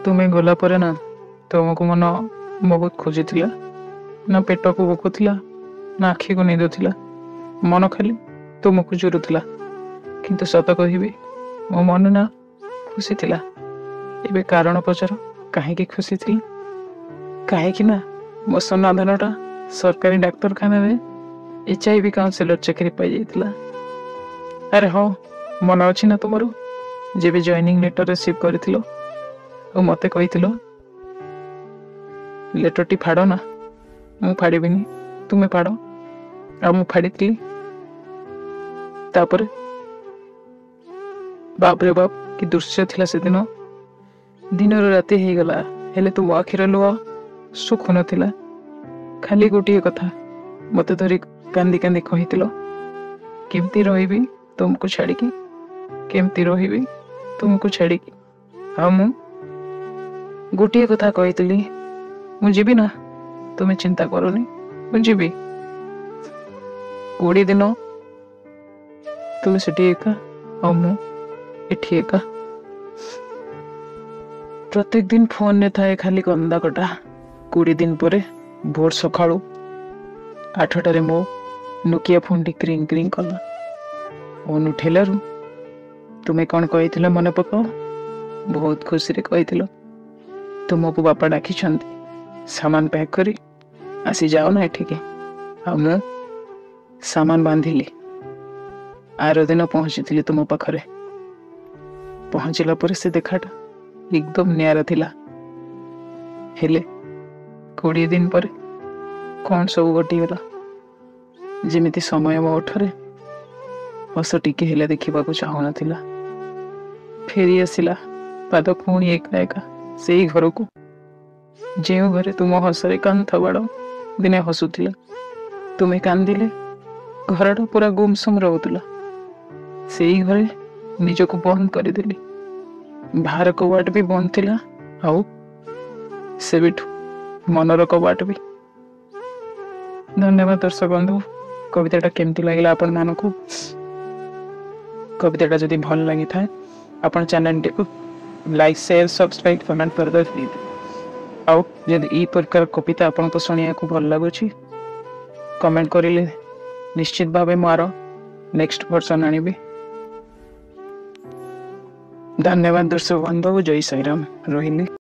ତୁମେ ଗଲା ପରେ ନା ତୁମକୁ ମନ ବହୁତ ଖୋଜିଥିଲା। ନା ପେଟକୁ ଭୋକ ଥିଲା, ନା ଆଖିକୁ ନିଦ ଥିଲା, ମନ ଖାଲି ତୁମକୁ ଝୁରୁଥିଲା। କିନ୍ତୁ ସତ କହିବି, ମୋ ମନ ନା ଖୁସି ଥିଲା। ଏବେ କାରଣ ପଚାର କାହିଁକି ଖୁସି ଥିଲା? କାହିଁକି ନା ମୋ ସୁନାଧନଟା ସରକାରୀ ଡାକ୍ତରଖାନାରେ HIV councillor ଚାକିରି ପାଇଯାଇଥିଲା। ଆରେ ହଁ, ମନେ ଅଛି ନା ତୁମର ଯେବେ ଜଏନିଂ ଲେଟର ରିସିଭ୍ କରିଥିଲ ଆଉ ମୋତେ କହିଥିଲ, ଲେଟରଟି ଫାଡ଼ ନା, ମୁଁ ଫାଡ଼ିବିନି, ତୁମେ ଫାଡ଼। ଆଉ ମୁଁ ଫାଡ଼ିଥିଲି। ତାପରେ ବାପରେ ବାପ, କି ଦୃଶ୍ୟ ଥିଲା ସେଦିନ। ଦିନରୁ ରାତି ହେଇଗଲା, ହେଲେ ତୁମ ଆଖିର ଲୁହ ଶୁଖୁନଥିଲା। ଖାଲି ଗୋଟିଏ କଥା ମୋତେ ଧରି କାନ୍ଦି କାନ୍ଦି କହିଥିଲ, କେମିତି ରହିବି ତୁମକୁ ଛାଡ଼ିକି, କେମିତି ରହିବି ତୁମକୁ ଛାଡ଼ିକି। ଆଉ ମୁଁ ଗୋଟିଏ କଥା କହିଥିଲି, ମୁଁ ଯିବି ନା, ତୁମେ ଚିନ୍ତା କରନି, ମୁଁ ଯିବି। 20 ଦିନ ତୁମେ ସେଠି ଏକା ଆଉ ମୁଁ ଏଠି ଏକା। ପ୍ରତ୍ୟେକ ଦିନ ଫୋନରେ ଥାଏ ଖାଲି କନ୍ଦା କଟା। 20 ଦିନ ପରେ ଭୋର ସକାଳୁ 8ଟାରେ ମୋ ନୋକିଆ ଫୋନଟି କ୍ରିଙ୍ଗ କ୍ରିଙ୍ଗ କଲା। ଫୋନ ଉଠେଇଲାରୁ ତୁମେ କ'ଣ କହିଥିଲ ମନେ ପକାଅ? ବହୁତ ଖୁସିରେ କହିଥିଲ, ତୁମକୁ ବାପା ଡାକିଛନ୍ତି, ସାମାନ ପ୍ୟାକ୍ କରି ଆସି ଯାଅ ନା ଏଠିକି। ଆଉ ମୁଁ ସାମାନ ବାନ୍ଧିଲି। ଆର ଦିନ ପହଞ୍ଚିଥିଲି ତୁମ ପାଖରେ। ପହଞ୍ଚିଲା ପରେ ସେ ଦେଖାଟା ଏକଦମ ନିଆରା ଥିଲା। ହେଲେ 20 ଦିନ ପରେ କ'ଣ ସବୁ ଘଟିଗଲା, ଯେମିତି ସମୟ ମୋ ଓଠରେ ହସ ଟିକେ ହେଲେ ଦେଖିବାକୁ ଚାହୁଁନଥିଲା। ଫେରି ଆସିଲା ପାଦ ପୁଣି ଏକା ଏକା ସେଇ ଘରକୁ, ଯେଉଁ ଘରେ ତୁମ ହସରେ କାନ୍ଥ ବାଡ଼ ଦିନେ ହସୁଥିଲା। ତୁମେ କାନ୍ଦିଲେ ଘରଟା ପୁରା ଗୁମସୁମ ରହୁଥିଲା। ସେଇ ଘରେ ନିଜକୁ ବନ୍ଦ କରିଦେଲି। ବାହାର କବାଟ ବି ବନ୍ଦ ଥିଲା, ଆଉ ସେବେଠୁ ମନର କବାଟ ବି। ଧନ୍ୟବାଦ ଦର୍ଶକ ବନ୍ଧୁ, କବିତାଟା କେମିତି ଲାଗିଲା ଆପଣମାନଙ୍କୁ? କବିତାଟା ଯଦି ଭଲ ଲାଗିଥାଏ, ଆପଣ ଚ୍ୟାନେଲଟିକୁ ଲାଇକ୍, ସେୟାର, ସବସ୍କ୍ରାଇବ୍, କମେଣ୍ଟ କରିଦେବେ। ଆଉ ଯଦି ଏଇ ପ୍ରକାର କବିତା ଆପଣଙ୍କୁ ଶୁଣିବାକୁ ଭଲ ଲାଗୁଛି, କମେଣ୍ଟ କରିଲେ ନିଶ୍ଚିତ ଭାବେ ମୁଁ ଆର ନେକ୍ସଟ ଭର୍ସନ ଆଣିବି। ଧନ୍ୟବାଦ ଦର୍ଶକ ବନ୍ଧୁ, ଜୟ ଶ୍ରୀରାମ, ରହିଲି।